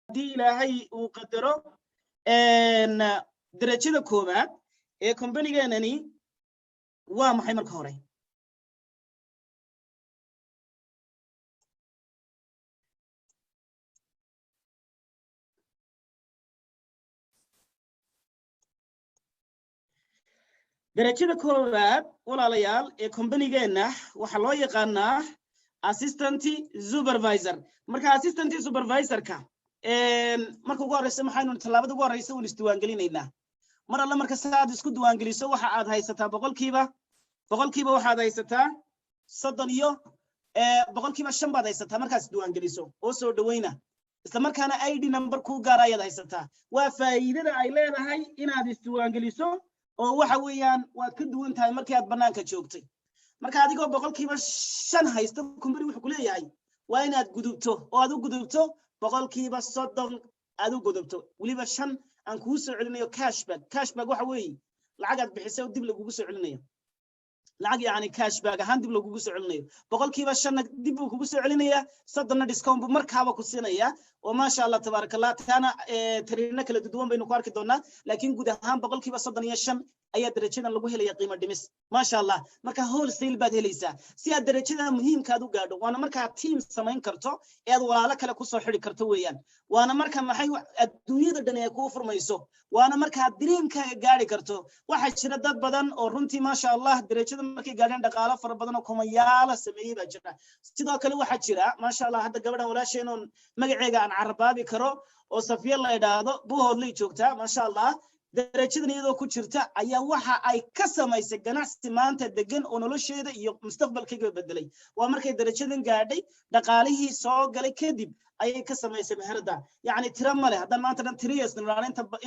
Haddii Ilaahay uu qadaro, derajada koowaad ee kombanigeenani waa maxay? Marka hore, derajada koowaad, walaalayaal, ee kombanigeenna waxaa loo yaqaanaa assistant supervisor. Marka assistant supervisorka, marka ugu horeysa maxaynu tallaabada ugu horeysa uun isdiiwaangelinaynaa. Mar alle marka saaad isku diiwaangeliso, waxa aad haysataa boqolkiiba waxaad haysataa 30 iyo 5% baad haysataa markaad isdiiwaangeliso oo soo dhaweyna, isla markaana ID number kuu gaara ayaad haysataa. Waa faa'iidada ay leedahay inaad isdiiwaangeliso, oo waxa weeyaan waad ka duwan tahay markii aad bannaanka joogtay. Marka adigoo 5% haysto, kumbani wuxuu ku leeyahay waa inaad gudubto oo aad u gudubto 30%, aad u gudubto weliba 5 aan kugu soo celinayo cashback. Cashback waxa weeye lacag aad bixisay oo dib lagugu soo celinayo, lacag yacni cashback ahaan dib lagugu soo celinayo. 5%-na dib buu kugu soo celinayaa, 30-na discount buu markaaba ku siinayaa, oo maasha Allah, tabaaraka Allah. Taana tariino kala duwan baynu ku arki doonaa, laakiin guud ahaan 35% ayaa darajadan lagu helaya qiimo dhimis, maasha Allah. Marka wholesale baad helaysaa si aad darajada muhiimkaad u gaadho. Waana markaa team samayn karto ee aad walaalo kale kusoo xidi karto weeyaan. Waana marka maxay adduunyada dhan ay kuu furmayso. Waana markaa dreamkaaga gaari karto. Waxaa jira dad badan oo runtii, maasha Allah, darajada markay gaadheen dhaqaalo fara badan oo kumayaala sameeyey baa jira. Sidoo kale waxaa jira, maasha Allah, hadda gabadhan walaasheen oon magaceega aan carabaabi karo oo Safiya la idhaahdo, Buuhoodlay joogtaa, maasha Allah. Darajadan iyadoo ku jirta ayaa waxa ay ka samaysay ganacsi maanta degan oo nolosheeda iyo mustaqbalkayga bedelay. Waa markay darajadan gaadhay, dhaqaalihii soo galay kadib ayay ka samaysay meherada. Yacni tiro male haddaan maanta dhan tiriyas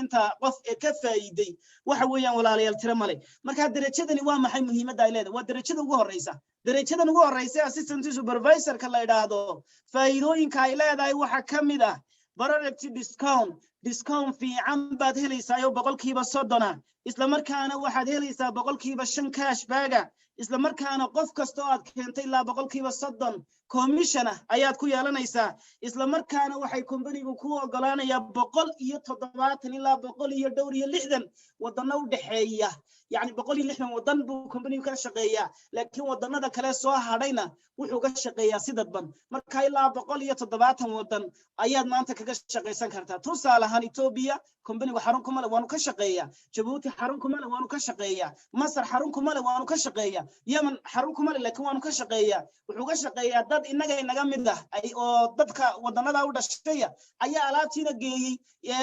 inta qof ee ka faa'iiday, waxa weeyaan, walaalayaal, tiro male. Marka darajadani waa maxay muhiimadda ay leedahay? Waa darajada ugu horeysa. Darajadan ugu horeysa, assistant supervisorka la idhaahdo, faa'iidooyinka ay leedahay waxaa ka mid ah product discount. Discount fiican baad helaysaa oo 30%-a. Isla markaana waxaad helaysaa 5% cashbacka. Isla markaana qof kasta oo aad keentay ilaa 30% commissiona ayaad ku yeelanaysaa. Isla markaana waxay companigu ku ogolaanayaa 170 ilaa boqol iyo dhowr iyo lixdan wadano u dhexeeya. Yacni 160 wadan buu companigu ka shaqeeyaa, laakiin wadanada kale soo hadhayna wuxuu ka shaqeeyaa si dadban. Marka ilaa 170 wadan ayaad maanta kaga shaqaysan kartaa. Tusaale ahaan, Ethiopia companigu xarun kuma le, waanu ka shaqeeyaa. Jabuuti xarun kuma le, waanu ka shaqeeyaa. Masar xarun kuma le, waanu ka shaqeeyaa. Yemen xarun kuma le, laakiin waanu ka shaqeeyaa. Wuxuu ka shaqeeyaa dad innaga inaga mid ah oo dadka wadanada u dhashaya ayaa alaabtiina geeyey,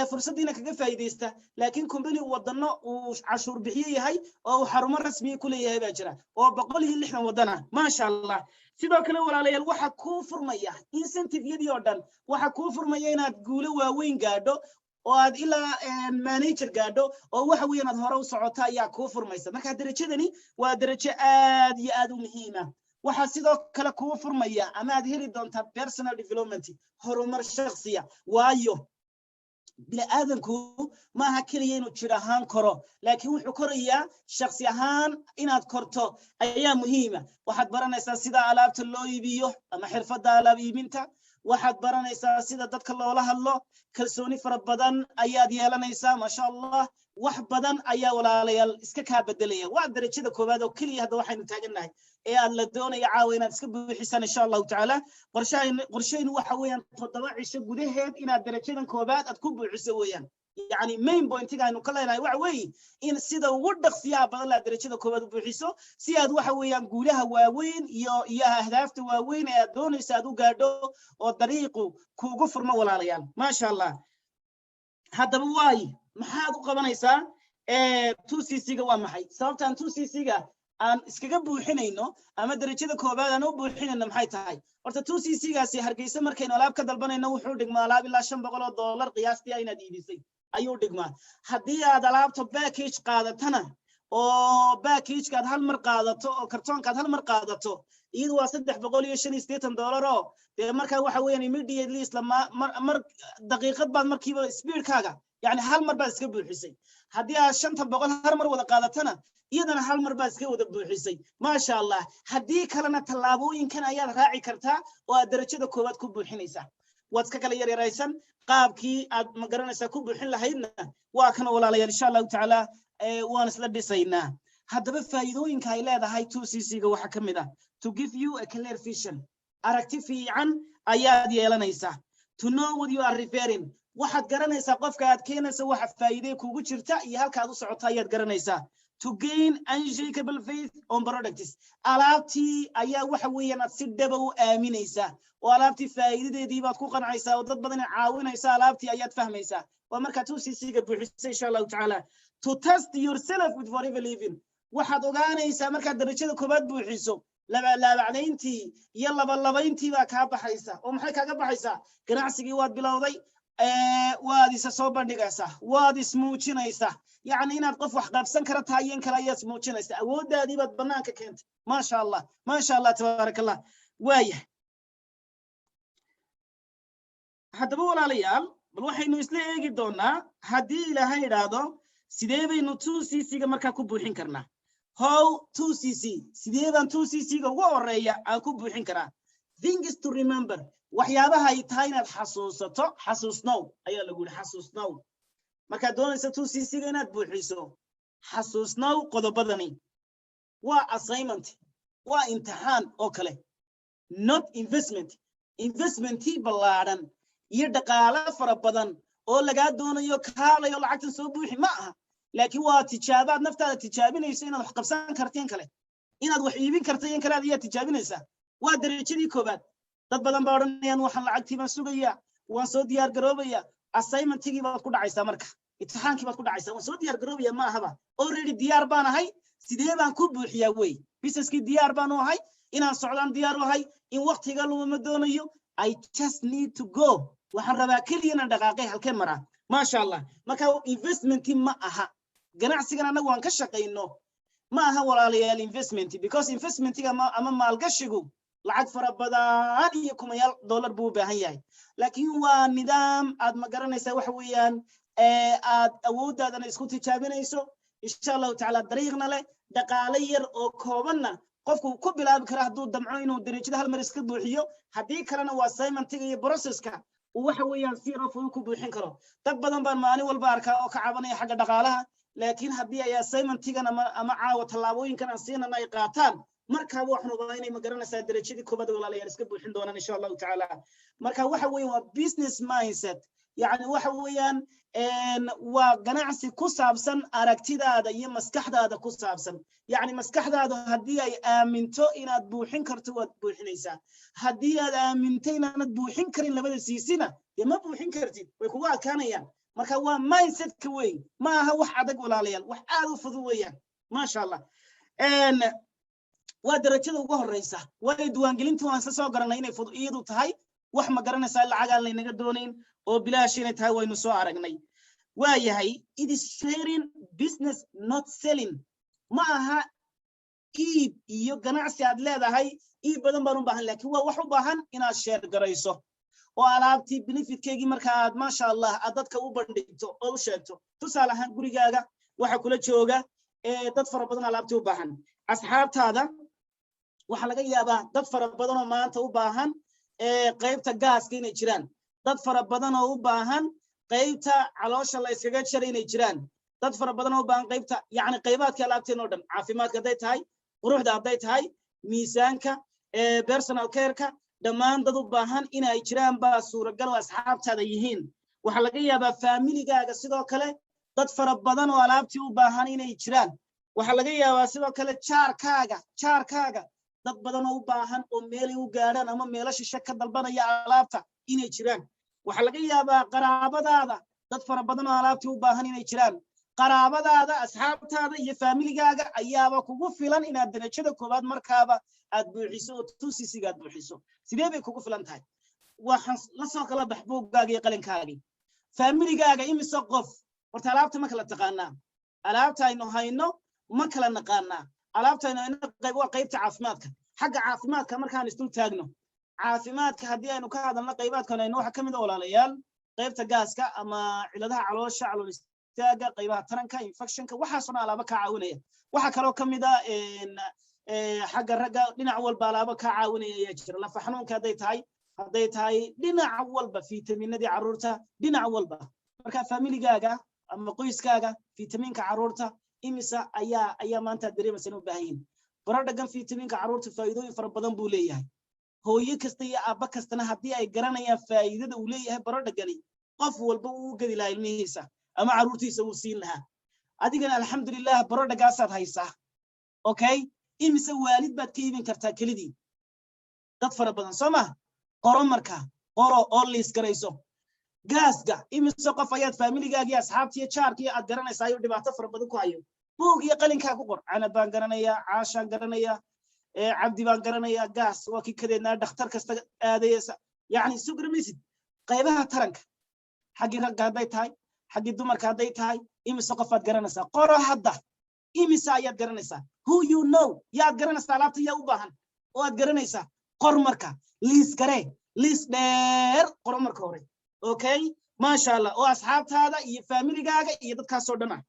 fursaddiina kaga faa'iidaysta. Laakiin company wadano uu cashuur bixiye yahay oo uu xarumo rasmiya ku leeyahay baa jira oo 160 wadana, maasha Allah. Sidoo kale, walaalayaal, waxa kuu furmaya incentive-yadii oo dhan. Waxa kuu furmaya inaad guulo waaweyn gaadho oo aad ilaa manager gaadho, oo waxa weeyaan aad hore u socoto ayaa kuu furmaysa. Marka derajadani waa derajo aad iyo aad u muhiima. Waxaa sidoo kale kuu furmaya ama aad heli doontaa personal development, horumar shakhsiya. Waayo, bini'aadanku maaha keliya inuu jir ahaan koro, laakiin wuxuu korayaa shakhsi ahaan. Inaad korto ayaa muhiima. Waxaad baranaysaa sida alaabta loo iibiyo ama xirfadda alaab iibinta. Waxaad baranaysaa sida dadka loola hadlo. Kalsooni fara badan ayaad yeelanaysaa, maasha Allah. Wax badan ayaa, walaalayaal, iska kaa bedelaya. Waa darajada koowaad oo keliya hadda waxaynu taagannahay ee aad la doonaya caawa inaad iska buuxisaan, insha Allahu tacaala. Qorshahaynu waxa weeyaan 7 cisho gudaheed inaad darajadan koowaad aad ku buuxiso weeyaan. Yacni main pointiga aynu ka leenahay waxa weeye in sida ugu dhaqsiyaha badan laa darajada koowaad u buuxiso, si aad waxa weeyaan guulaha waaweyn iyo ahdaafta waaweyn ee aad doonayso aad u gaadho oo dariiqu kuugu furmo, walaalayaal, maasha Allah. Haddaba waay maxaad u qabanaysaa 2CC-ga? Waa maxay sababtaan 2CC-ga aan iskaga buuxinayno ama darajada koowaad aan u buuxinayno? Maxay tahay horta 2CC-gaasi? Hargeysa markaynu alaab ka dalbanayno, wuxuu dhigmaa alaab ilaa $500 qiyaastii inaad iibisay ayuu dhigmaa. Haddii aad alaabta package qaadatana, oo packageka aad hal mar qaadato oo kartoonka aad hal mar qaadato, iyadu waa $385. Oo dee markaa waxa weeyaan immediately, isla mar daqiiqad baad markiiba speedkaaga, yani hal mar baad iska buuxisay. Haddii aad 500 hal mar wada qaadatana, iyadana hal mar baad iska wada buuxisay, maasha Allah. Haddii kalena tallaabooyinkan ayaad raaci kartaa oo aad darajada koowaad ku buuxinaysaa. Waad iska kala yaryaraysan. Qaabkii aad, ma garanaysaa, ku buuxin lahaydna waa kana, walaalayaal. Insha Allahu tacaala waan isla dhisaynaa. Haddaba faa'iidooyinka ay leedahay 2CC-ga waxaa ka mid ah to give you a clear vision, aragti fiican ayaad yeelanaysaa. To know what you are referring, waxaad garanaysaa qofka aad keenaysa, waxa faa'iide kugu jirta iyo halka aad u socoto ayaad garanaysaa. To gain unshakable faith on products, alaabtii ayaa waxa weeyaan aad si dhaba u aaminaysaa oo alaabtii faa'iidadeedii baad ku qancaysaa oo dad badan caawinaysa alaabtii ayaad fahmaysaa. Waa markaa 2CC-ga buuxisay, insha Allahu tacaala. To test yourself with Forever Living, waxaad ogaanaysaa markaad darajada koowaad buuxiso, laabacdayntii iyo labalabayntii baa kaa baxaysa. Oo maxay kaaga baxaysaa? Ganacsigii waad bilowday, waad isa soo bandhigaysaa, waad ismuujinaysaa, yacni inaad qof wax qabsan kara tahay iyo in kale ayaad ismuujinaysaa. Awooddaadii baad bannaanka keentay. Maasha Allah, maasha Allah, tabaaraka Allah. Waayah, haddaba walaalayaal, bal waxaynu isla eegi doonaa, haddii Ilaahay idhaahdo, sidee baynu 2CC-ga markaa ku buuxin karnaa? How 2CC, sidee baan 2CC-ga ugu horeeya aan ku buuxin karaa? Things to remember, waxyaabaha ay tahay inaad xasuusato. Xasuusnow ayaa lagu yidhi, xasuusnow. Markaad doonaysa 2CC-ga inaad buuxiso, xasuusnow qodobadani. Waa assignment, waa imtixaan oo kale, not investment. Investmentii ballaadhan iyo dhaqaale fara badan oo lagaa doonayo, kaalayo lacagtan soo buuxi, ma aha, laakiin waa tijaabaad naftaada tijaabinayso inaad wax qabsan kartiin kale, inaad wax iibin karta in kale ayaa tijaabinaysaa. Waa darajadii koobaad. Dad badan baa odhanayaan, "Waxaan lacagtii baan sugayaa, waan soo diyaar garoobaya." Assignmentigii baad ku dhacaysaa marka, imtixaankii baad ku dhacaysaa. "Waan soo diyaar garoobaya" ma ahaba, already diyaar baan ahay, sidee baan ku buuxiyaa wey? Businesskii diyaar baan u ahay, inaan socdaan diyaar u ahay, in waktiga lumama doonayo. I just need to go, waxaan rabaa keliya inaan dhaqaaqay. Halkee maraa? Maasha Allah. Marka investmenti ma aha ganacsigan annagu aan ka shaqayno, ma aha, walaalayaal, investment, because investmentiga ama maalgashigu lacag fara badan iyo kumayaal dollar buu u baahan yahay, laakiin waa nidaam aad, ma garanaysaa, waxa weeyaan aad awooddaadana isku tijaabinayso, insha Allahu tacaala. Dariiqna leh, dhaqaale yar oo koobanna qofku ku bilaabi kara hadduu damco inuu darajada hal mar iska buuxiyo. Haddii kalena waa assignmentiga iyo processka uu waxa weeyaan si yaroo fudud ku buuxin karo. Dad badan baan maalin walba arkaa oo ka cabanaya xagga dhaqaalaha, laakiin haddii ay assignmentigan ama caawa tallaabooyinkan aan siinana ay qaataan, markaaba waxaan hubaa inay, ma garanaysaa, darajadii koobaad, walaalayaal, iska buuxin doonaan, insha Allahu tacaala. Marka waxa weeye waa business mindset, yacni waxa weeyaan waa ganacsi ku saabsan aragtidaada iyo maskaxdaada ku saabsan. Yacni maskaxdaadu haddii ay aaminto inaad buuxin karto, waad buuxinaysaa. Haddii aad aaminto inaanad buuxin karin labada CC-na, dee ma buuxin kartid, way kugu adkaanayaan. Marka waa mindsetka weyn, ma aha wax adag, walaalayaal, wax aad u fudud weeyaan. Maasha Allah. Waa darajada ugu horeysa. Waayo, diiwaangelinta waan isla soo garanay inay iyadu tahay wax, ma garanaysaa, lacagaan laynaga doonayn oo bilaash inay tahay, waynu soo aragnay. Waa yahay, it is sharing business, not selling. Ma aha iib iyo ganacsi aad leedahay, "Iib badan baan u baahan," laakiin waa wax u baahan inaad share garayso oo alaabtii benefitkeygii marka aad, maasha Allah, aad dadka u bandhigto oo u sheegto. Tusaale ahaan, gurigaaga waxa kula jooga dad fara badan alaabtii u baahan. Asxaabtaada waxaa laga yaabaa dad fara badan oo maanta u baahan qaybta gaaska inay jiraan, dad fara badan oo u baahan qaybta caloosha la iskaga jaray inay jiraan, dad fara badan oo u baahan qaybta, yacni qaybaadka alaabteen oo dhan, caafimaadka hadday tahay, quruxda hadday tahay, miisaanka, personal careka, dhammaan dad u baahan inay jiraan baa suuragal oo asxaabtaada yihiin. Waxaa laga yaabaa familigaaga sidoo kale dad fara badan oo alaabtii u baahan inay jiraan. Waxaa laga yaabaa sidoo kale jaarkaaga dad badan oo u baahan oo meelay u gaadhaan ama meelo shishe ka dalbanaya alaabta inay jiraan. Waxaa laga yaabaa qaraabadaada dad fara badan oo alaabtii u baahan inay jiraan. Qaraabadaada, asxaabtaada iyo familigaaga ayaaba kugu filan inaad darajada koowaad markaaba aad buuxiso oo 2CC-ga aad buuxiso. Sidee bay kugu filan tahay? Waxaan la soo kala bax buuggaaga iyo qalinkaagii. Familigaaga imise qof horta alaabta ma kala taqaanaa? Alaabta aynu hayno ma kala naqaanaa? Alaabta aynu hayno qayb waa qaybta caafimaadka. Xagga caafimaadka markaan isdul taagno, caafimaadka haddii aynu ka hadalno, qaybaadkan aynu waxaa ka mid a, walaalayaal, qaybta gaaska ama ciladaha caloosha, calool istaaga, qaybaha taranka, infectionka, waxaasoo dhan alaabo kaa caawinaya. Waxaa kaloo ka mid a xagga ragga, dhinac walba alaabo kaa caawinaya ayaa jira. Lafa xanuunka hadday tahay, Hadday tahay dhinac walba, fitaminadii carruurta, dhinac walba. Marka familigaaga ama qoyskaaga fitamiinka carruurta imisa ayaa maanta dareemaysa inay u baahan yihiin productgan? Fitamiinka carruurta faa'iidooyin fara badan buu leeyahay. Hooyo kasta iyo aabba kastana haddii ay garanayaan faa'iidada uu leeyahay productgani, qof walba uu gedi lahaa ilmihiisa ama carruurtiisa uu siin lahaa. Adigana, alxamdulilah, productgaasaad haysaa. Okay, imise waalid baad ka iibin kartaa kelidii? Dad fara badan, soo ma? Qoro marka, qoro oo liis garayso. Gaaska, imise qof ayaad familigaaga iyo asxaabtiiyo jaarkiyo aad garanaysaa ayuu dhibaato fara badan ku hayo? Buug iyo qalinkaa ku qor. Canab baan garanayaa, Caashaan garanayaa, Cabdi baan garanayaa, gaas waa kii kadeednaa, dhakhtar kasta aadaysa. Yacni, soo garamaysid qaybaha taranka, xaggii ragga hadday tahay, xaggii dumarka hadday tahay, imise qofaad garanaysaa? Qoro hadda, imise ayaad garanaysaa? Who you know, yaad garanaysaa? Alaabta yaa u baahan oo aad garanaysaa? Qor marka, liis garee, liis dheer qoro marka hore. Okay, maasha Allah, oo asxaabtaada iyo familigaaga iyo dadkaasoo dhan ah.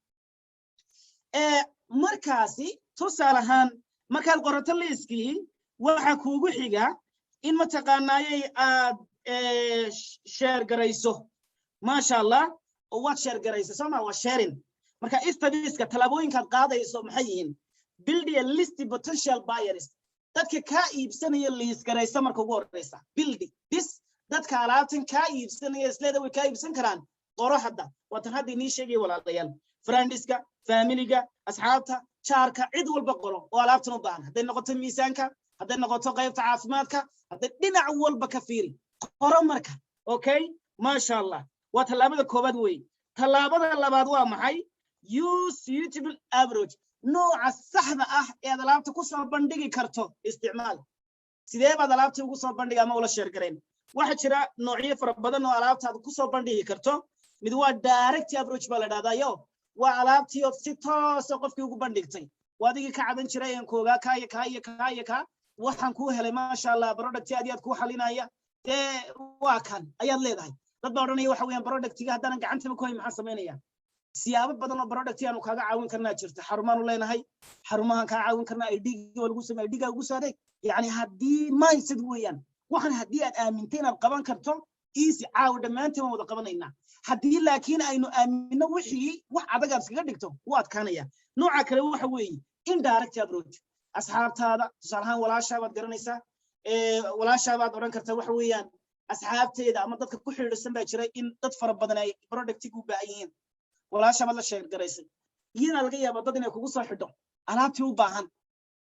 Markaasi tusaale ahaan, markaad qorato liiskii, waxa kuugu xiga in mataqaanaayey aad share garayso. Maasha Allah, oo waad share garaysa, soo ma? Waa sharing. Marka stepska, tallaabooyinkaad qaadayso maxay yihiin? Build a list potential buyers, dadka kaa iibsanaya liis garaysa marka ugu horeysa. Build this, dadka alaabtan kaa iibsanaya isleeda way kaa iibsan karaan, qoro hadda. Waatan hadda inii sheegaya, walaalayaal: friendska, familiga, asxaabta, jaarka, cid walba qoro oo alaabtan u baahan. Hadday noqoto miisaanka, hadday noqoto qaybta caafimaadka, hadday dhinac walba ka fiiri, qoro marka. Okay, maasha Allah, waa tallaabada koowaad weeye. Tallaabada labaad waa maxay? Use suitable approach, nooca saxda ah ee aad alaabta ku soo bandhigi karto isticmaal. Sidee baad alaabtii ugu soo bandhiga ama ula share garayn? Waxaa jira noocyo fara badan oo alaabta aad ku soo bandhigi karto. Mid waa direct approach baa la dhahdaa, yo waa alaabtii ood si toosa qofkii ugu bandhigtay. Waa adigii ka caban jiray een koogaa kaa iyo kaa iyo kaa iyo kaa, waxaan kuu helay, maasha Allah, product aad iyo aad kuu xalinaya, dee waa kan ayaad leedahay. Dad baa odhanaya, waxa weeyaan, productiga haddaanan gacantaba ku hayn, maxaan samaynaya? Siyaabo badan oo product aanu kaaga caawin karnaa jirta. Xarumaanu leenahay, xarumahan kaa caawin karnaa. ID-ga waa lagu samey, ID-ga ugu soo adeeg. Yacni, haddii mindset weeyaan waxaan, haddii aad aamintay inaad qaban karto, easy, caawa dhammaantiin waan wada qabanaynaa. Haddii laakiin aynu aaminno wixii wax adag aad iskaga dhigto, wuu adkaanaya. Nooca kale waxa weeye indirect approach. Asxaabtaada, tusaale ahaan, walaashaa baad garanaysaa, walaashaa baad odhan kartaa, waxa weeyaan, asxaabteeda ama dadka ku xidhiidhsan baa jira in dad fara badan ay productiga u baahan yihiin. Walaashaa baad la share garaysay, iyadaa laga yaaba dad inay kugu soo xidho alaabtii u baahan,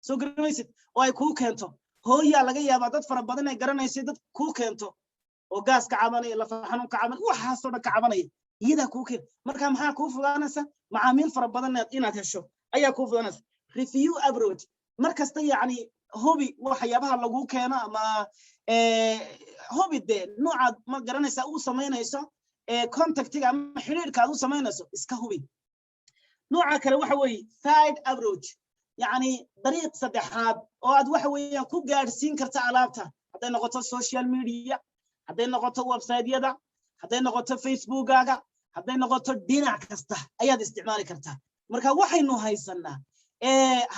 soo garanaysid, oo ay kuu keento. Hooyaa laga yaabaa dad fara badan ay garanaysay dad kuu keento oo gaas ka cabanaya, lafa xanuun ka cabanaya, waxaasoo dhan ka cabanaya, iyadaa kuu keen. Marka maxaa kuu fudaanaysa? Macaamiil fara badan inaad hesho ayaa kuu fudaanaysa. Review approach, mar kasta yacni hubi waxyaabaha laguu keeno ama hubi dee noocaad, ma garanaysaa, u samaynayso contactiga ama xidhiidhka aad u samaynayso, iska hubi. Nooca kale waxa weeye third approach, yacni dariiq saddexaad oo aad waxa weeyaan ku gaadhsiin karta alaabta. Hadday noqoto social media, hadday noqoto website-yada, hadday noqoto Facebookkaaga, hadday noqoto dhinac kasta ayaad isticmaali kartaa. Marka waxaynu haysanaa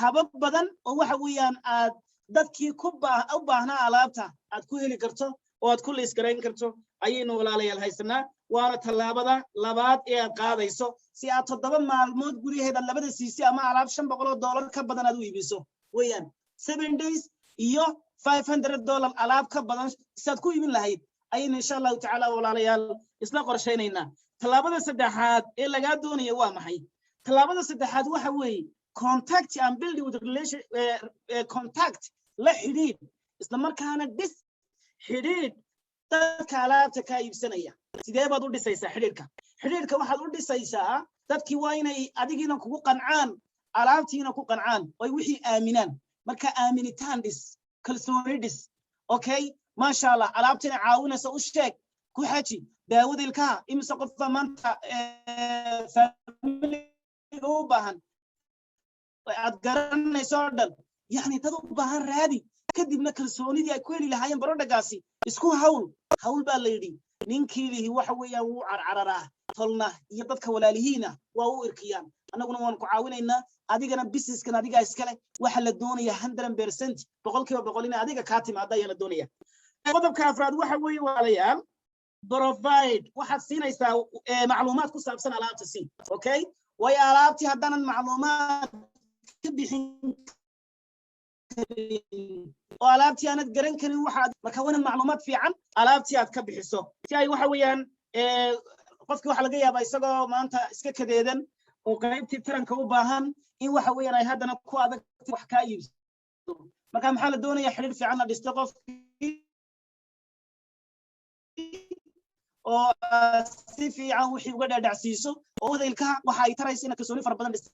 habab badan oo waxa weeyaan aad dadkii ku u baahnaa alaabta aad ku heli karto oo aad ku liis garayn karto ayaynu, walaalayaal, haysanaa. Waana tallaabada labaad ee aad qaadayso si aad 7 maalmood gudaheeda labada cc ama alaab $500 ka badan aad u iibiso weeyaan. 7 days iyo $500 alaab ka badan siaad ku iibin lahayd ayaynu, insha Allahu tacaala, walaalayaal, isla qorshaynaynaa. Tallaabada saddexaad ee lagaa doonaya waa maxay? Tallaabada saddexaad waxa weeye contact and building with relation, contact, la xidhiidh, isla markaana dhis xidhiidh dadka alaabta kaa iibsanaya. Sidee baad u dhisaysaa xidhiidhka? Xidhiidhka waxaad u dhisaysaa, dadkii waa inay adigiina kugu qancaan, alaabtiina ku qancaan, oy wixii aaminaan. Marka aaminitaan dhis, kalsooni dhis. Okay, maasha Allah, alaabtina caawinaysa u sheeg, ku xaji. Daawada ilkaha, imise qofba maanta familiga u baahan aad garanayso oo dhan? Yacni, dad u baahan raadi, kadibna kalsoonidii ay ku heli lahaayeen productgaasi isku hawl. Hawl baa la yidhi ninkii lihi waxa weeyaan wuu carcararaa, tolna iyo dadka walaalihiina waa u irkiyaan. Annaguna waan ku caawinaynaa, adigana businesskan adigaa iskale. Waxa la doonaya 100%, 100%, inay adiga kaa timaada ayaa la doonaya. Qodobka afraad waxa weeye, walaalayaal, provide, waxaad siinaysaa macluumaad ku saabsan alaabta si, okay? Waayo alaabtii haddaanan macluumaad ka bixin karin oo alaabtii aanad garan karin, waxaad marka waa inaad macluumaad fiican alaabtii aad ka bixiso si ay waxa weeyaan qofkii waxa laga yaabaa isagoo maanta iska kadeedan oo qaybtii taranka u baahan in waxa weeyaan ay haddana ku adag wax kaa iibso. Marka maxaa la doonaya? Xidhiir fiican la dhisto qofkii oo si fiican wixii uga dhaadhacsiiso oo wada ilkaha waxa ay taraysa inaad kalsooni fara badan dhista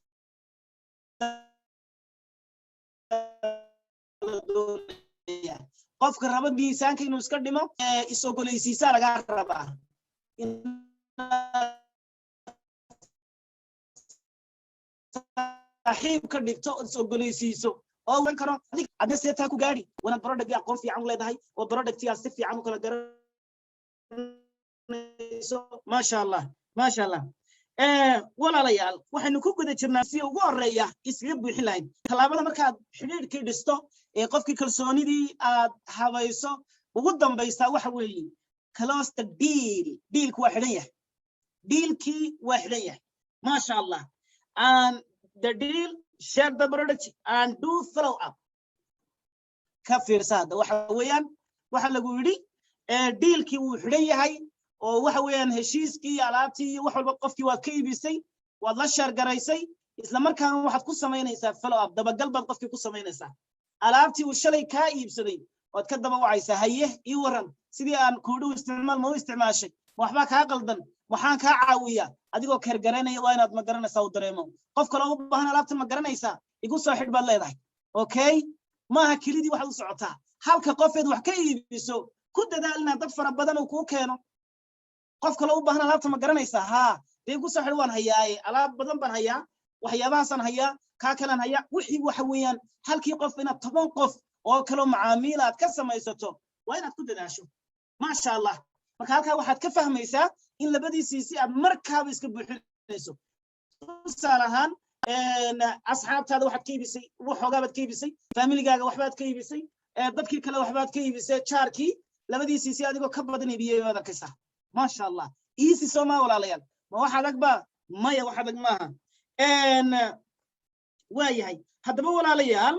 doonaya. Qofka raba miisaanka inuu iska dhimo, is-ogolaysiisaa lagaa rabaa, saaxiib ka dhigto, is-ogolaysiiso oo ogan karo adna see taa ku gaadhi. Wanaad productgii aqoon fiican u leedahay oo productii aad si fiican u kala garanayso. Maasha Allah, maasha Allah. Walaalayaal, waxaynu ku guda jirnaa si ugu horeeya iskaga buuxin lahayd tallaabada. Markaad xidhiidhkii dhisto ee qofkii kalsoonidii aad habayso, ugu dambaysaa waxa weeye close the deal. Dealku waa xidhan yahay, dealkii waa xidhan yahay, maasha Allah. And the deal, share the product and do follow up. Ka fiirsa hadda, waxa weeyaan waxa lagu yidhi dealkii wuu xidhan yahay oo waxa weeyaan heshiiskii, alaabtii iyo wax walba qofkii waad ka iibisay, waad la share garaysay, isla markaana waxaad ku samaynaysaa follow up, dabagal baad qofkii ku samaynaysaa. Alaabtii uu shalay kaa iibsaday waad ka daba wacaysaa: "Haye, ii waran, sidii aan kuudhu isticmaal ma u isticmaashay? Ma waxbaa kaa qaldan? Waxaan kaa caawiyaa?" Adigoo care garaynaya waa inaad, ma garanaysaa, u dareemo. Qof kale u baahan alaabtan, ma garanaysaa, igu soo xidh baad leedahay, okay? Maaha kelidii waxaad u socotaa halka qofeed wax ka iibiso. Ku dadaal inaad dad fara badan uu kuu keeno. Qof kale u baahan alaabta, ma garanaysaa? Haa, dee igu soo xidh, waan hayaaye, alaab badan baan hayaa, waxyaabahaasaan hayaa, kaa kalaan hayaa. Wixii waxa weeyaan halkii qof inaad 10 qof oo kaloo macaamiil aad ka samaysato waa inaad ku dadaasho, maasha Allah. Marka halkaa waxaad ka fahmaysaa in labadii CC aad markaaba iska buuxinayso. Tusaale ahaan, asxaabtaada waxaad ka iibisay waxoogaa baad ka iibisay, familigaaga waxbaad ka iibisay, dadkii kale waxbaad ka iibisay, jaarkii, labadii CC adigoo ka badan iibiyey baad arkaysaa, maasha Allah. Easy soo maa, walaalayaal? Ma wax adag ba? Maya, wax adag maaha. Waa yahay. Haddaba walaalayaal,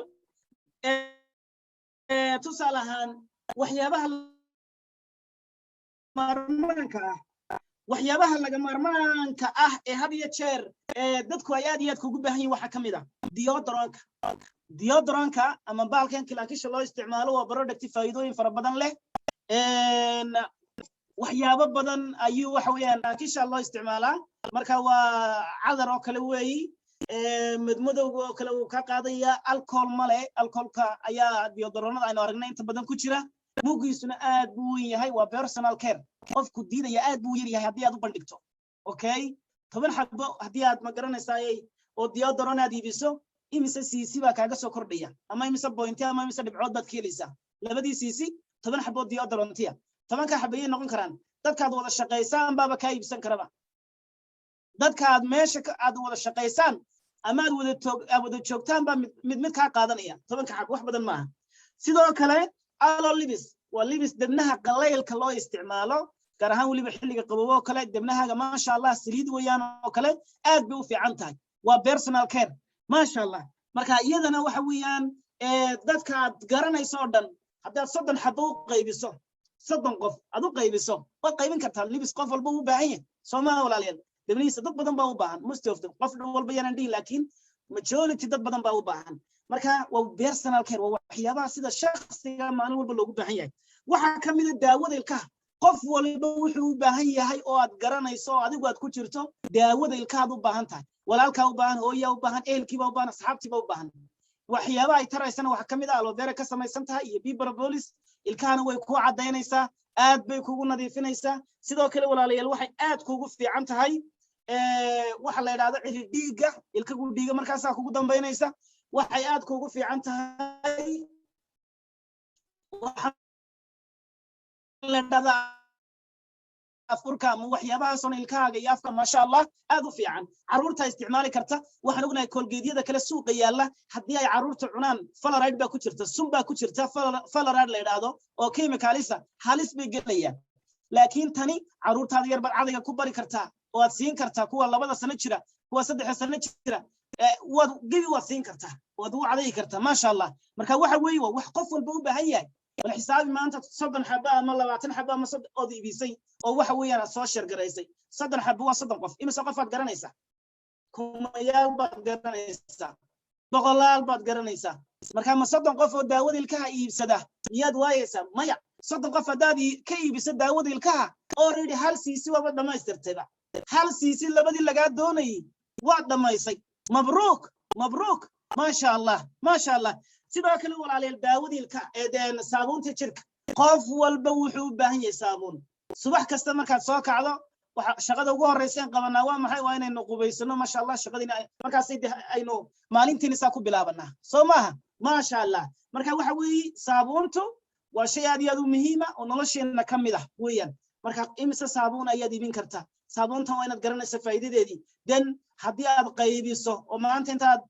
tusaale ahaan, waxyaabaha maarmaanka ah, waxyaabaha laga maarmaanka ah ee had iyo jeer dadku ay aad iyo aad kugu baahan yihin waxaa ka mid ah deodorantka. Deodorantka ama baalkan kilaakisha loo isticmaalo waa product faa'iidooyin fara badan leh. Waxyaabo badan ayuu waxa weeyaan kilaakisha loo isticmaalaa. Marka waa cadar oo kale weeyi, madmadowga oo kale uu ka qaadaya. Alcohol male, alcoholka ayaa deodoranada aynu aragnay inta badan ku jira. Muggiisuna aad buu weyn yahay. Waa personal care, qofku diidaya aad buu yar yahay haddii aad u bandhigto, okay? 10 xabo haddii aad, ma garanaysaayey, oo deodorant aad iibiso, imise CC baa kaaga soo kordhaya ama imise point ama imise dhibcood baad ka helaysaa? Labadii CC 10 xabo deodorantiya, 10-ka xabayay noqon karaan. Dadkaad wada shaqaysaan baaba kaa iibsan karaba. Dadka aad meesha aad wada shaqaysaan ama aad wada toog aad wada joogtaan baa mid mid mid kaa qaadanaya. 10-ka xab wax badan maaha. Sidoo kale aloe lips waa lips debnaha qalaylka loo isticmaalo, gaar ahaan weliba xilliga qaboobo oo kale. Debnahaaga, maasha Allah, saliid weeyaan oo kale, aad bay u fiican tahay. Waa personal care, maasha Allah. Marka iyadana waxa weeyaan dadka aad garanayso oo dhan haddaad 30 xabo u qaybiso, 30 qof aad u qaybiso, waad qaybin kartaa lips. Qof walba u baahan yahay soo maaha, walaalayaal? Debnihiisa dad badan baa u baahan. Most of them, qof walba yaanan dhihin, laakiin majority dad badan baa u baahan. Marka waa personal care, waa waxyaabaha sida shakhsiga maalin walba loogu baahan yahay. Waxaa ka mid a daawada ilkaha. Qof walba wuxuu u baahan yahay oo aad garanayso oo adigu aad ku jirto, daawada ilkahaad u baahan tahay, walaalkaa u baahan, hooyaa u baahan, ehelkiiba u baahan, asxaabtiiba u baahan. Waxyaabaha ay taraysana waxaa ka mid ah aloe vera ka samaysan tahay iyo bee propolis. Ilkahana way kuu caddaynaysaa, aad bay kugu nadiifinaysaa. Sidoo kale walaalayaal, waxay aad kugu fiican tahay waxa la yidhahdo ciri dhiigga, ilkagu dhiiga markaasaa kugu dambaynaysa. Waxay aad kugu fiican tahay waxa la dhahdaa Afurka ama waxyaabahaasoo ilkahaaga iyo afka, maasha Allah, aad u fiican. Carruurta isticmaali karta. Waxaan ognahay Colgateyada kale suuqa yaalla, haddii ay carruurta cunaan, fluoride baa ku jirta, sun baa ku jirta fluoride la yidhaahdo oo chemicalisa, halis bay gelayaan. Laakiin tani carruurtaada yar baad cadayga ku bari kartaa oo aad siin kartaa, kuwa 2da sano jira, kuwa 3da sano jira, waad gebi waad siin kartaa, waad u cadayi kartaa, maasha Allah. Marka waxa weeye waa wax qof walba u baahan yahay. Bal xisaabi maanta 30 xaba ama 20 xaba ama 30 ood iibisay oo waxa weeyaan aad soo share garaysay. 30 xaba waa 30 qof. Imise qof aad garanaysaa? Kumayaal baad garanaysaa, boqolaal baad garanaysaa. Marka ma 30 qof oo daawada ilkaha iibsada miyaad waayeysaa? Maya. 30 qof haddaad ka iibiso daawada ilkaha, already hal CC waaba dhammaystirtayba. Hal CC, labadii lagaa doonayay waad dhammaysay. Mabruuk, mabruuk, maasha Allah, maasha Allah. Sidoo kale, walaalayaal, daawadii ilka ee saabuunta jirka, qof walba wuxuu u baahan yahay saabuun. Subax kasta markaad soo kacdo, waxa shaqada ugu horreysa in qabanaa waa maxay? Waa inaynu qubaysano, maasha Allah. Shaqadiina markaasay de aynu maalintiina saa ku bilaabanaa, soo maaha? Maasha Allah. Marka waxa weeye saabuuntu waa shay aad iyo aad u muhiima oo nolosheenna ka mid ah weeyaan. Marka imise saabuun ayaad iibin kartaa? Saabuuntan waa inaad garanayso faa'iidadeedii. Then haddii aad qaybiso oo maanta intaad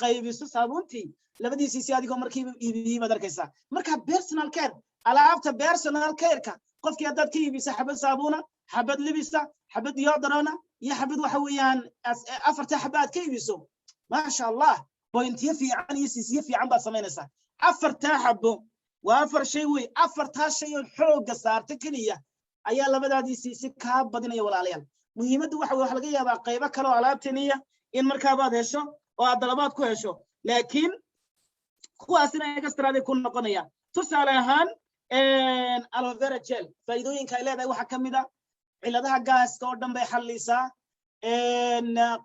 qaybiso saabuuntii labadiisii si adigoo markiiba iibiyey baad arkaysaa. Marka personal care, alaabta personal careka, qofkii haddaad ka iibiso xabad saabuuna, xabad libisa, xabad deodorant iyo xabad, waxa weeyaan afarta xaba aad ka iibiso, maasha Allah, pointiyo fiican iyo CCyo fiican baad samaynaysaa. Afartaa xabo waa afar shay wey. Afartaa shay oo xoogga saarta keliya ayaa labadaadii CC kaa badinaya. Walaalayaal, muhiimaddu waxa waxa laga yaabaa qaybo kale oo alaabtaniya in markaabaad hesho oo aad dalabaad ku hesho, laakiin kuwaasina extra bay ku noqonayaan. Tusaale ahaan, aloe vera gel faa'iidooyinka ay leedahay waxaa ka mid a cilladaha gaaska oo dhan bay xallisaa.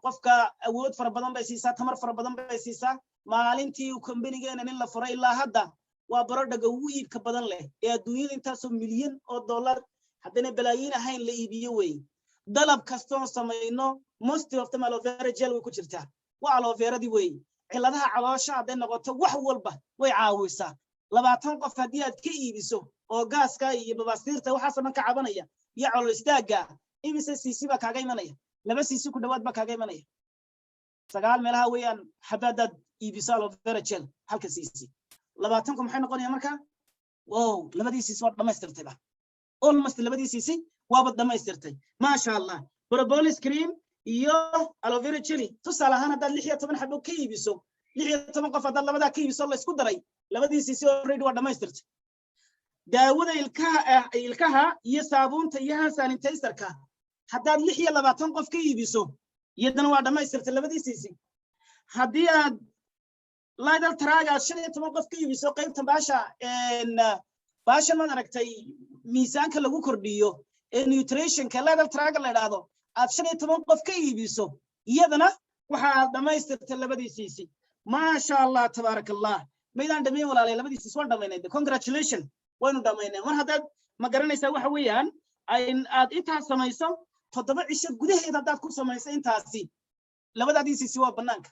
Qofka awood fara badan bay siisaa, tamar fara badan bay siisaa. Maalintii uu kombanigeena nin la furay ilaa hadda waa productga ugu iibka badan leh ee adduunyada, intaasoo milyan oo dollar, haddana balaayiin ahayn, la iibiyo wey. Dalab kastoon samayno, most of them aloe vera gel way ku jirtaa. Waa aloe veradii wey. Cilladaha caloosha hadday noqoto, wax walba way caawisaa. 20 qof haddii aad ka iibiso oo gaaska iyo babaasiirta waxaasoo dhan ka cabanaya iyo calool istaagga, imise CC baa kaaga imanaya? 2 CC ku dhawaad baa kaaga imanaya, 9 meelaha weeyaan. Xabaadaad iibiso aloe vera gel halka CC, 20ku maxay noqonaya marka? Wow, labadii CC waad dhamaystirtayba, almost labadii CC waabad dhamaystirtay, maasha Allah. Propolis cream iyo aloe vera jelly, tusaale ahaan, haddaad 16 xabo ka iibiso, 16 qof haddaad labadaa ka iibiso, la isku daray, labadii CC already waa dhamaystirtay. Daawada ilkaha iyo saabuunta iyo hand sanitizerka haddaad 26 qof ka iibiso, iyadana waa dhamaystirtay labadii CC. Haddii aad Lidl truckga aad 15 qof ka iibiso, qaybta baasha maad aragtay miisaanka lagu kordhiyo ee nutritionka Lidl truckga la idhaahdo, aad 15 qof ka iibiso, iyadana waxa aad dhamaystirtay labadii CC. Maasha Allah, tabaaraka Allah. Maydaan dhamayn, walaalay? Labadii CC waan dhamaynay. Congratulation, waynu dhamaynay. Mar haddaad ma garanaysaa, waxa weeyaan aad intaas samayso 7 cisho gudaheed, haddaad ku samayso intaasi, labadaadii CC waa banaanka.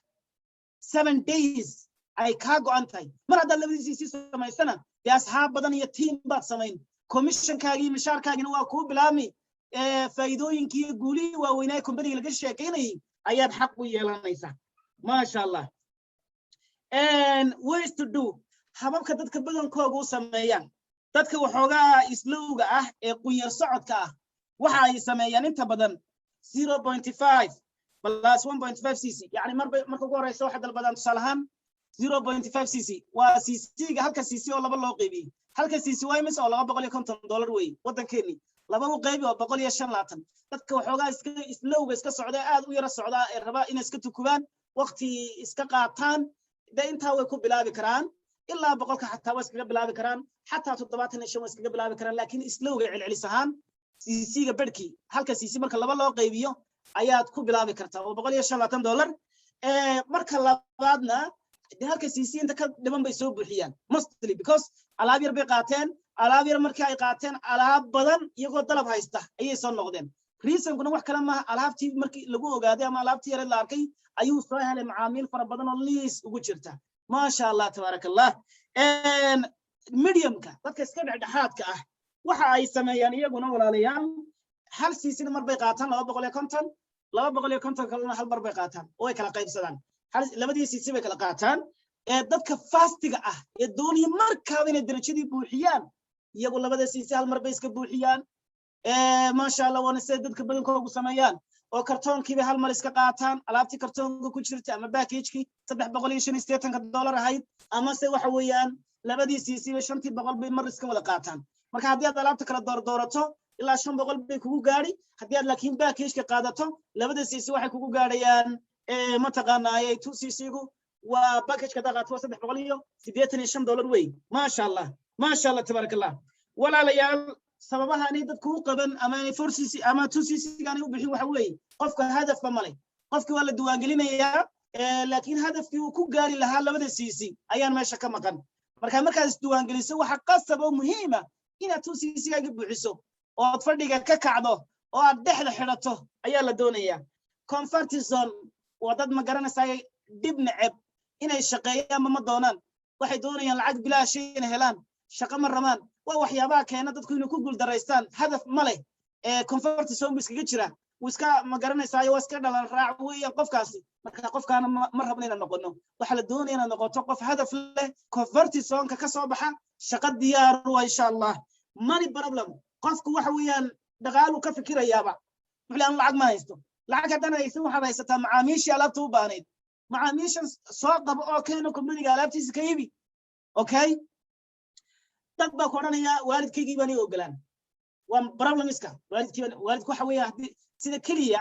7 days ay kaa go'an tahay. Mar haddaad labadii CC samaysana, dee asxaab badan iyo team baad samayn, commissionkaagii, mishaarkaagina waa kuu bilaabmi. Faa'iidooyinkii iyo guulihii waaweynaa companyga laga sheekaynayay ayaad xaq u yeelanaysaa, maasha Allah. Ways to do, hababka dadka badankooga u sameeyaan. Dadka waxoogaa slowga ah ee qunyar socodka ah waxa ay sameeyaan inta badan 0.5 plus 1.5 cc. Yani marba marka ugu horeysa waxay dalbadaan, tusaale ahaan, 0.5 cc. Waa cc-ga halka cc oo laba loo qaybiyey. Halka cc waa imise? Oo $250 wey waddankeennii. Laba u qaybi, oo 125. Dadka waxoogaa iska slowga iska socda, aad u yara socdaa, ee rabaa inay iska tukubaan, waqti iska qaataan, de intaa way ku bilaabi karaan. Ilaa 100ka xataa waa iskaga bilaabi karaan, xataa 75 waa iskaga bilaabi karaan. Laakiin slowga celcelis ahaan cc-ga bedhkii, halka cc marka laba loo qaybiyo ayaad ku bilaabi kartaa, oo $125. Marka labaadna de halka cc inta ka dhiman bay soo buuxiyaan, mostly because alaab yar bay qaateen. Alaab yar markii ay qaateen, alaab badan iyagoo dalab haysta ayay soo noqdeen. Reasonkuna wax kale maaha, alaabtii markii lagu ogaaday ama alaabtii yareed la arkay ayuu soo helay macaamiil fara badan oo liis ugu jirta. Maasha Allah, tabaaraka Allah. Mediumka, dadka iska dhexdhexaadka ah, waxa ay sameeyaan iyaguna, walaalayaal, Hal CC-na mar bay qaataan, 250, 250 kalena hal mar bay qaataan oo ay kala qaybsadaan. Hal labadii CC bay kala qaataan. Dadka fast-iga ah ee doonaya markaaba inay darajadii buuxiyaan, iyagu labada CC hal mar bay iska buuxiyaan, maasha Allah. Waana sida dadka badankoogu sameeyaan oo kartoonkiibay hal mar iska qaataan, alaabtii kartoonka ku jirta ama package-kii $385 ahayd, ama se waxa weeyaan labadii CC bay 500 bay mar iska wada qaataan. Marka haddii aad alaabta kala doordoorato, ilaa 500 bay kugu gaadhi. Haddii aad laakiin package-ka qaadato, labada CC waxay kugu gaadhayaan, mataqaanaayay, 2 CC-gu waa package-ka haddaad qaato waa $385 wey. Maasha Allah, maasha Allah, tabaaraka Allah. Walaalayaal, sababaha aanay dadku u qaban ama aanay 4 CC ama 2 CC aanay u bixin waxa weeye qofka hadafba male. Qofkii waa la diiwaangelinayaa, laakiin hadafkii uu ku gaari lahaa labada CC ayaan meesha ka maqan. Marka markaad isdiiwaangeliso, waxa qasab oo muhiima inaad 2 CC-gaaga buuxiso ood fadhiga ka kacdo oo aad dhexda xidhato ayaa la doonayaa. Comfort zone waa dad, ma garanaysaa, dhib neceb, inay shaqeeyaanba ma doonaan. Waxay doonayaan lacag bilaashay inay helaan, shaqo ma rabaan. Waa waxyaabaha keena dadku inay ku guuldaraystaan. Hadaf ma leh, comfort zone buu iskaga jira, wuu iska, ma garanaysaa, waa iska dhalan raac weeyaan qofkaasi. Marka qofkaana ma rabno inaan noqono. Waxaa la doonaya inaad noqoto qof hadaf leh, comfort zone-ka ka soo baxa, shaqo diyaar u ah, insha Allah. Money problem: qofku waxa weeyaan dhaqaaluu ka fikirayaaba, wuxuu leeyahay lacag ma haysto. Lacag haddana haysan, waxaad haysataa macaamiishii alaabta u baahnayd. Macaamiishan soo qabo oo keeno company-ga, alaabtiisa ka iibi. Okay, dad baa ku odhanaya waalidkaygii baan ii ogolaan. Waa problem-iska waalidkii. Waalidku waxa weeya haddii sida keliya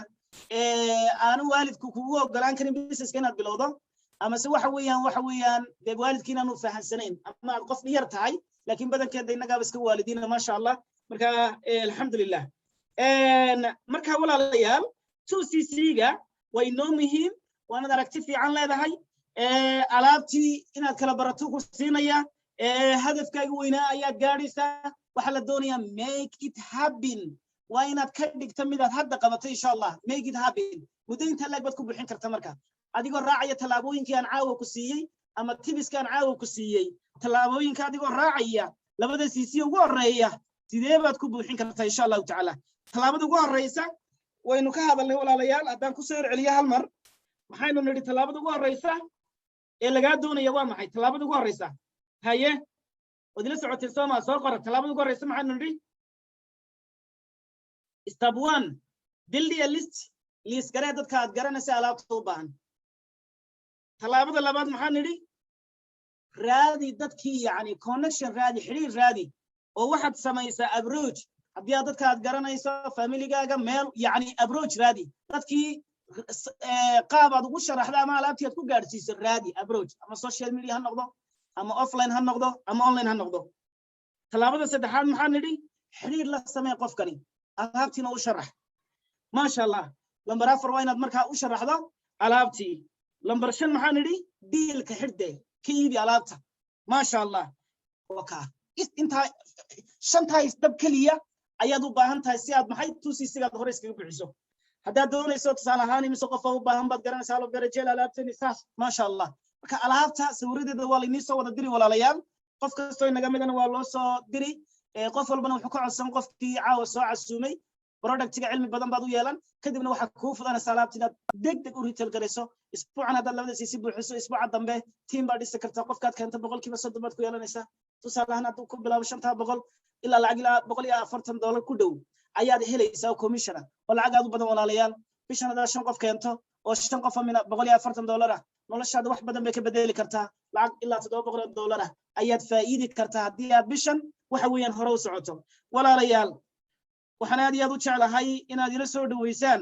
aanu waalidku kugu ogolaan karin business-ka inaad bilowdo, ama se waxa weeyaan dee waalidkii inaanu fahansanayn ama aad qof yar tahay. Laakiin badankeeda innagaaba iska waalidiina, maasha Allah. Marka alxamdulilah. Marka walaalayaal, 2 CC-ga waa inoo muhiim. Waanaad aragti fiican leedahay, alaabtii inaad kala barato ku siinaya, hadafkaaga weynaa ayaad gaadhaysaa. Waxaa la doonayaa make it happen, waa inaad ka dhigta midaad hadda qabato, insha Allah. Make it happen. Muddo inta laag baad ku buuxin karta marka, adigoo raacaya tallaabooyinkii aan caawa ku siiyey ama tips-ka aan caawa ku siiyey, tallaabooyinka adigoo raacaya, labada CC ugu horreeya sidee baad ku buuxin kartaa, insha Allahu tacaala? Tallaabada ugu horreysa waynu ka hadalnay, walaalayaal. Haddaan kusoo horceliyo hal mar, maxaynu nidhi? Tallaabada ugu horreysa ee lagaa doonaya waa maxay? Tallaabada ugu horreysa, haye, waad ila socotay sooma? Soo qora tallaabada ugu horreysa. Maxaynu nidhi? Step one, build a list, liis garee dadka aad garanaysa alaabta u baahan. Tallaabada labaad maxaa nidhi? Raadi dadkii, yacni connection raadi, xidhiir raadi, oo waxaad samaysaa approach. Haddii aad dadka aad garanayso, family-gaaga meel, yacni approach raadi dadkii, qaab aad ugu sharaxda ama alaabtii aad ku gaadhsiiso raadi approach, ama social media ha noqdo, ama offline ha noqdo, ama online ha noqdo. Tallaabada saddexaad maxaa nidhi? Xidhiir la samee qofkani, alaabtiina u sharax, maasha Allah. Lambar afar waa inaad markaa u sharaxdo alaabtii. Lambar shan maxaa nidhi? Deal-ka xidhde, ka iibi alaabta, maasha Allah. Waka intaa shantaa step keliya ayaad u baahan tahay si aad maxay 2 CC-gaad hore iskaga buxiso. Haddaad doonayso, tusaale ahaan, imise qofa u baahan baad garanaysaa aloe vera gel alaabtani saas, maasha Allah. Marka alaabta sawiradeeda waa laynii soo wada diri, walaalayaal. Qof kastoo inaga midana waa loo soo diri. Qof walbana wuxuu ka codsan qofkii caawa soo casuumay product-iga. Cilmi badan baad u yeelan, kadibna waxaa kuu fudanaysa alaabta inaad deg deg u retail garayso. Isbuucan haddaad labada CC buuxiso, isbuuca dambe team baad dhisi kartaa. Qofkaad keento 100% baad ku yeelanaysaa. Tusaale ahaan, hadduu ku bilaabo 500, ilaa lacag ilaa $140 ku dhow ayaad helaysaa oo commission-a oo lacag aad u badan. Walaalayaal, bishan haddaad shan qof keento oo shan qof mina $140 ah, noloshaada wax badan bay ka bedeli kartaa. Lacag ilaa $700 ah ayaad faa'iidi kartaa haddii aad bishan waxa weeyaan hore u socoto. Walaalayaal, waxaan aad iyo aad u jeclahay inaad ila soo dhoweysaan.